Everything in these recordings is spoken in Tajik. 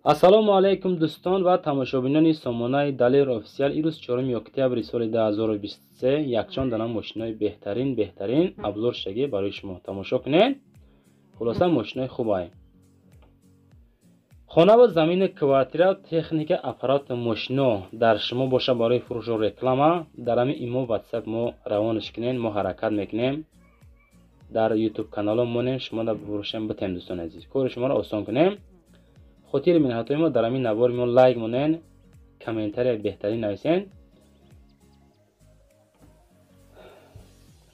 Ассалому алайкум, дӯстон ва тамошобинони сомонаи Далер Офисиал. Ирӯз 4 октябри соли 2023 якчанд дана мошинои беҳтарин обзор шудагӣ барои шумо тамошо кунед. Хулоса, мошинои хубай. Хона ва замини, квартира, техника, аппарат, мошино дар шумо боша барои фурӯшу реклама, дар ҳамин имо, WhatsApp мо равонаш кунед, мо ҳаракат мекунем. Дар YouTube канало монем, шумо дар фурӯшем битем, дӯстони азиз. Кори шуморо осон кунем. Хотири минҳатҳои мо дар ҳамин навори мо лайк монен, комментария беҳтарин нависен.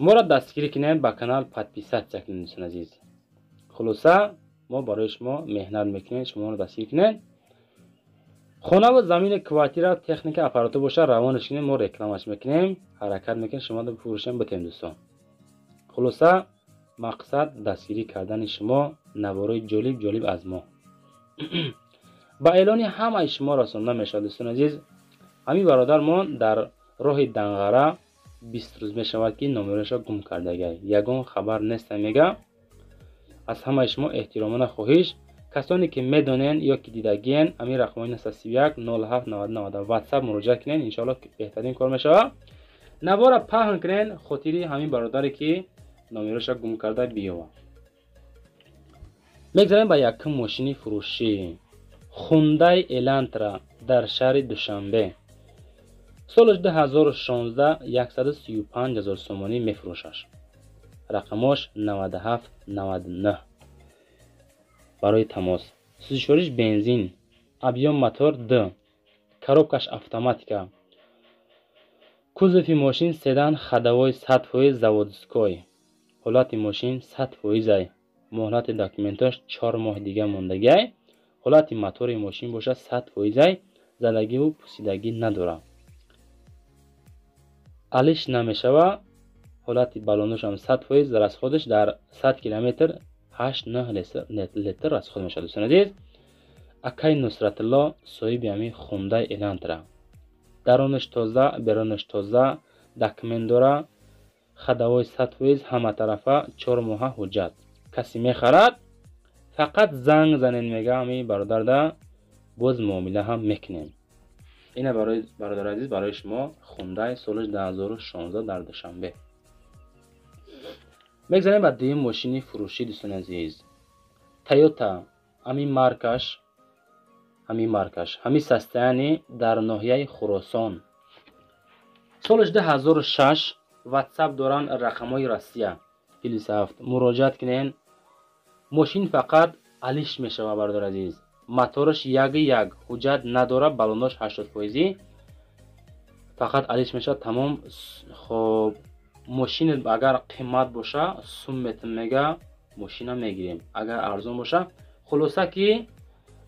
Моро дастгирӣ кунем, ба канал подписаться кунем, дӯстони азиз. Хулоса, мо барои шумо меҳнат мекунем, шуморо дастгирӣ кунем. Хона ва замини, квартира, техника, аппаратура боша, равонаш кунем, мо рекламаш мекунем, ҳаракат мекунем, шумо фурӯшем битем, дӯстон. Хулоса, мақсад дастгирӣ кардани шумо, наворои ҷолиб ҷолиб аз мо. Ба эълони ҳамаи шумо расонда мешавад, дӯстони азиз. Ҳамин бародармон дар роҳи Данғара 20 рӯз мешавад, ки номераша гум кардагай. Ягон хабар неста, мега. Аз ҳамаи шумо эҳтиромона хоҳиш, касоне ки медонен ё ки дидагиен, ҳамин рақамҳои 931 07 90 WhatsApp муроҷиат кунен, иншоалло беҳтарин кор мешавад. Навора паҳн кунен, хотири ҳамин бародаре ки номераша гум карда биёвад. Мегзарем ба якум мошини фурӯшӣ. Хундай Элантра дар шаҳри Душанбе. Соли 2016 135 ҳазор сомонӣ мефурӯшаш. Рақамош 97 99. Барои тамос. Сӯзишвориш бензин, объем мотор Д, коробкаш автоматика. Кузови мошин седан, ходовой 100% заводской. Ҳолати мошин 100%. Муҳлати документош 4 моҳ дига мондагиай. Ҳолати мотори мошин бошад 100%, задагиву пусидагӣ надорад. Алиш намешава. Ҳолати баллоношам 100%, расходаш дар 100 километр 8-9 литр расход мешавад, дӯстони азиз. Акай Нусратулло соҳиби ҳамин Хундай Элантра. Дарунаш тоза, берунаш тоза, документ дора, ходовой 100%, ҳама тарафа 4 моҳа ҳуҷҷат. Касе мехарад, фақат занг занед, мега ҳамин бародарда, боз муомила ҳам мекунем. Ина барои бародари азиз, барои шумо Хундай соли 2016 дар Душанбе. Мегзарем ба дуюм мошини фурӯшӣ, дӯстони азиз. Тойота, ҳамин маркаш, ҳамин состояние дар ноҳияи Хуросон. Соли 2006, WhatsApp доранд, рақамҳои Россия 47. Муроҷиат кунен. Мошин фақат алиш мешавад, бародари азиз. Мотораш 1.1, ҳуҷҷат надорад, баллонош 80%. Фақат алиш мешавад, тамом. Хоб, мошин агар қимат боша, сум метон, мега, мошина мегирем. Агар арзон боша, хулоса ки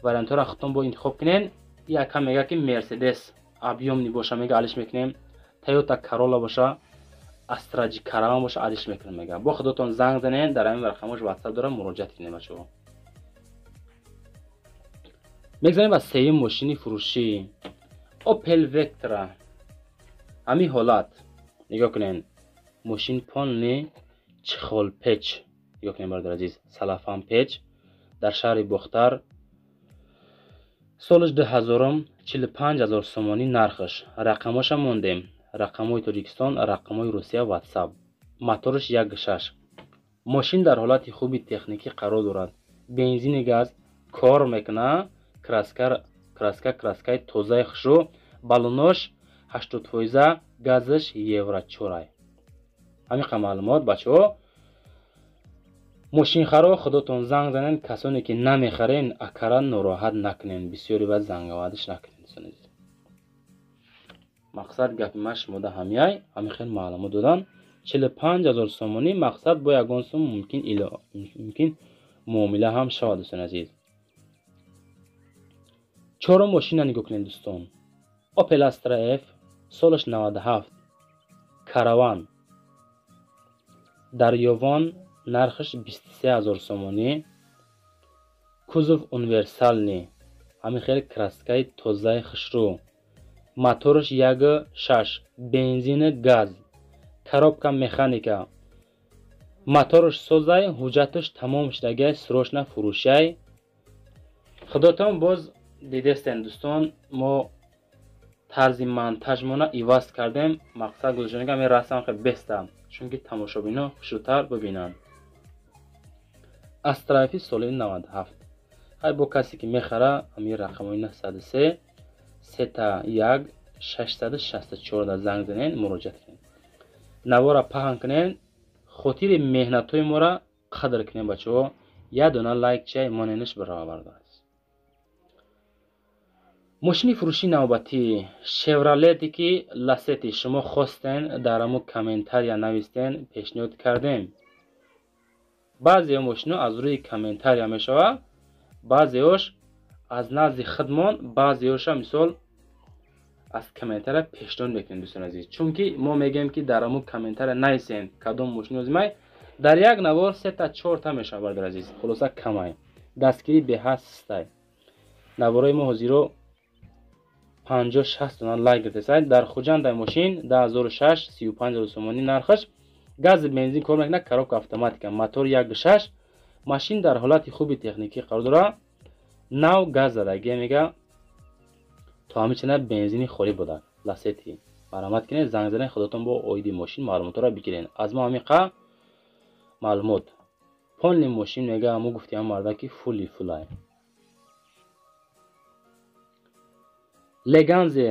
вариантҳоро худтон бо интихоб кунен. Яка мега ки Мерседес объёмный боша, мега, алиш мекунем. Тойота Королла боша, Астра Джи Караван боша, алиш мекунем, мега. Бо худотон занг занен, дар ҳамин рақамош WhatsApp дорам, муроҷиат кунем, бачаҳо. Мегзарем ба сеюм мошини фурӯшӣ. Opel Vectra. Ҳамин ҳолат. Нигоҳ кунен. Мошин полный чехол печ. Нигоҳ кунен, бародари азиз, салафан печ дар шаҳри Бохтар. Соли 2000, 45 ҳазор сомонӣ нархаш. Рақамоша мондем. Рақамҳои Тоҷикистон, рақамҳои Русия, WhatsApp. Мотораш 1.6. Мошин дар ҳолати хуби техникӣ қарор дорад. Бензини газ кор мекунад, краска краскаи тозаи хушрӯ, баллонош 80%, газаш евро 4. Ҳамин қадр маълумот, бачаҳо. Мошинхаро худотон занг занен, касоне ки намехарен, акара нороҳат накунен, бисёри баъд зангавадиш накунен, дӯстони азиз. Мақсад гапи ман шумода ҳамяй, ҳамин хел маълумот додан. 45 ҳазор сомонӣ, мақсад бо ягон сум мумкин муомила ҳам шавад, дӯстони азиз. Чорум мошина нигоҳ кунед, дӯстон. Opel Astra F, солаш 97, Караван. Дар Ёвон нархаш 23 ҳазор сомонӣ. Кузов универсальный, ҳамин хел краскаи тозаи хушрӯ. Мотораш 1.6, бензини газ, коробка механика. Мотораш созай, ҳуҷҷаташ тамом шудагай, срочно фурӯшай. Худотон боз Дидестен дӯстон, мо тарзи монтажмона иваз кардем. Мақсад гузоштем ки ҳамин расм хеле беста, чунки тамошобино хушрӯтар бибинанд. Астрафи соли 97. Ҳай бо касе ки мехара, ҳамин рақамҳои 903 3 1 664 да занг занен, муроҷиат кунед. Навора паҳн кунед, хотири меҳнатҳои моро қадр кунед, бачаҳо. Як дона лайк чай моненаш баробар аст. Мошини фурӯшии навбатӣ Шевролете ки Ласети шумо хостен, дар ҳамо комментария навистен, пешниҳод кардем. Баъзеи мошино аз рӯи комментария мешавад, баъзеош аз назди худмон, баъзеоша мисол аз комментария пешниҳод мекунем, дӯстони азиз. Чунки мо мегӯем ки дар ҳамо комментария нависен кадом мошин лозимай. Дар як навор сета чорта мешавад, бародари азиз. Хулоса, камай. Дастгирӣ беҳад сустай. Наворои мо ҳозиро 50-60 дона лайк гирифтесай. Дар Хуҷанд ай мошин 2006, 35 000 сомонӣ нархаш. Гази бензин кор мекунад, коробка автоматика, мотор 1,6. Машин дар ҳолати хуби техникӣ қарор дорад. Нав газ задагия мега, то ҳамичана бензини холӣ буда. Ласети. Марҳамат кунед, занг занед, худотон бо оиди мошин маълумотҳоро бигиред. Аз мо ҳамиқа маълумот. Полный мошин мега, ҳамо гуфти ҳам марда ки фули фулай. Леганзе,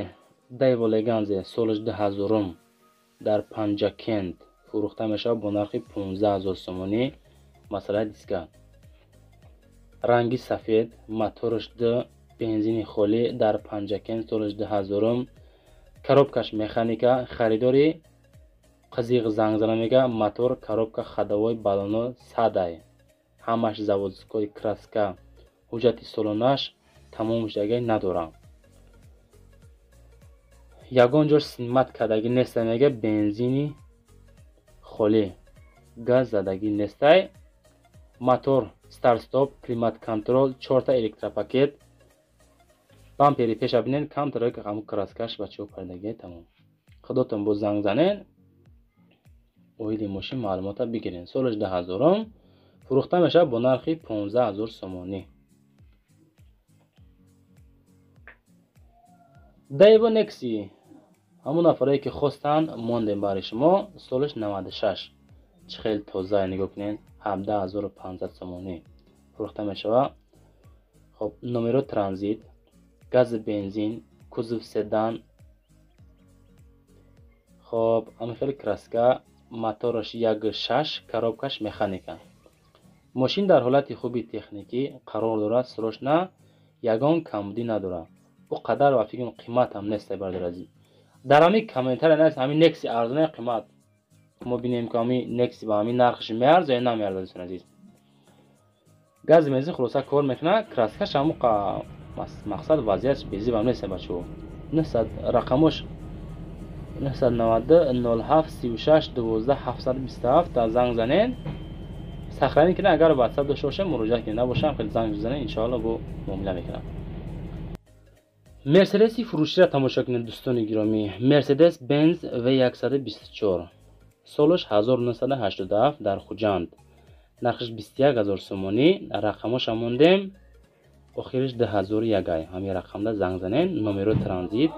Дайво Леганзе, солаш 2000-ум, дар Панҷакент фурӯхта мешавад бо нархи 15 000 сомонӣ. Масъалаи диска. Ранги сафед, мотораш д, бензини холӣ, дар Панҷакент, солаш 2000-ум, коробкаш механика. Харидори қизиқ занг зана мега, мотор, коробка, ходовой, баллоно садай. Ҳамаш заводской, краска, ҳуҷҷати солонаш тамом шудагӣ надорам. Ягон ҷош снимать кардагӣ нестай мега, бензини холӣ, газ задагӣ нестай. Мотор старт-стоп, климат-контроль, чорта электропакет. Бампери пеша бинед, камтар ҳамун краскаш бачаҳо пардагӣ, тамом. Худотон боз занг занед, оиди мошин маълумота бигиред. Солаш 2000-ум, фурӯхта мешавад бо нархи 15 000 сомонӣ. Дайво Некси, ҳамон нафарое ки хостанд, мондем барои шумо. Солаш 96, чӣ хел тоза, нигоҳ кунед, 17 500 сомонӣ фурӯхта мешавад. Хоб, номеро транзит, гази бензин, кузов седан. Хоб, ҳамин хеле краска, мотораш 1,6, коробкаш механика. Мошин дар ҳолати хуби техникӣ қарор дорад, срочно ягон камбудӣ надорад. Ӯ қадар ва фикр қимат ҳам нестай, бародари азиз. Дар ҳамин комментария навис, ҳамин Некси арзона қимат. Мо бинем ки ҳамин Некси ба ҳамин нархаш меарза ё намеарза, дӯстони азиз. Гази бензин хулоса кор мекунад, краскаш ҳамон мақсад вазъиятш безиб ҳам нест, бачаҳо. 900 рақамош 992 07 36 12 727 та занг занед. Сохранить кунед, агар WhatsApp дошта бошед, муроҷиат кунед, набошад хеле занг занед, иншоалло бо муомила мекунам. Мерседеси фурӯширо тамошо кунед, дӯстони гиромӣ. Мерседес Бенз В124, солаш 1987, дар Хуҷанд, нархаш 21 000 сомонӣ. Рақамоша мондем, охириш 2001 ай. Ҳамин рақамда занг занед. Номеро транзит,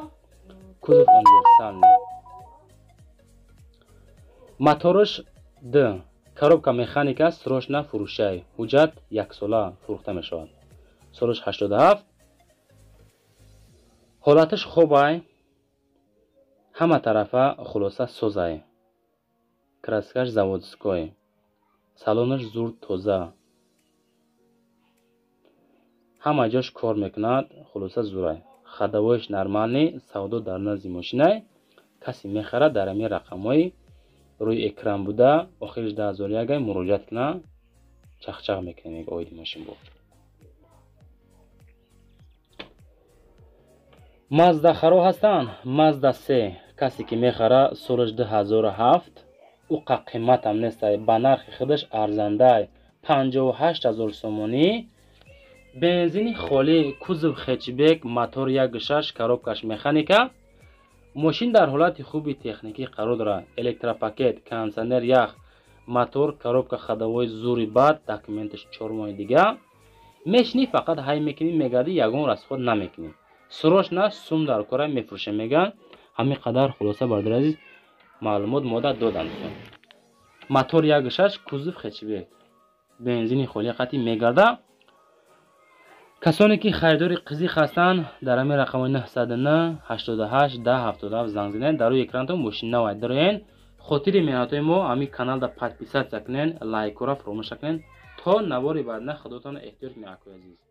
кузов универсальный, мотораш д, коробка механика, срочно фурӯшай, ҳуҷҷат яксола фурӯхта мешавад. Солаш 87, ҳолаташ хубай, ҳама тарафа хулоса созай, краскаш заводской, салонаш зур тоза, ҳама ҷош кор мекунад, хулоса зурай, ходовоиш нормальный. Савдо дар назди мошинай. Касе мехарад, дар ҳамин рақамҳои рӯи экран буда, охириш 2001 ай, муроҷиат кунад, чахчах мекунем оиди мошин. Бо Мазда харо ҳастанд. Мазда се касе ки мехара, солаш 2007, уқа қиматам нестай, ба нархи худаш арзандай, 58 000 сомонӣ, бензини холӣ, кузов хэтчбек, мотор 1,6, коробкаш механика. Мошин дар ҳолати хуби техникӣ қарор дорад. Электропакет, кондитсионер, ях, мотор, коробка, ходовой зури бад, документаш 4 моҳи дига. Мешинӣ, фақат ҳай мекунӣ, мегардӣ, ягон расход намекунӣ. Срочно сум дар кора, мефурӯшем, мегӯянд. Ҳамин қадар хулоса, бародари азиз, маълумот мода додам. Мотор 1,6, кузов хэтчбек, бензини холӣ қати мегарда. Касоне ки харидори қизиқ ҳастанд, дар ҳамин рақамҳои 909 88 10 77 занг занед. Дар рӯи экранатон мошин навай дароен. Хотири меҳнатҳои мо ҳамин каналда подписаться кунен, лайкора фаромӯш накунен. То навори баъдна, худотон эҳтиёт кунед, акои азиз.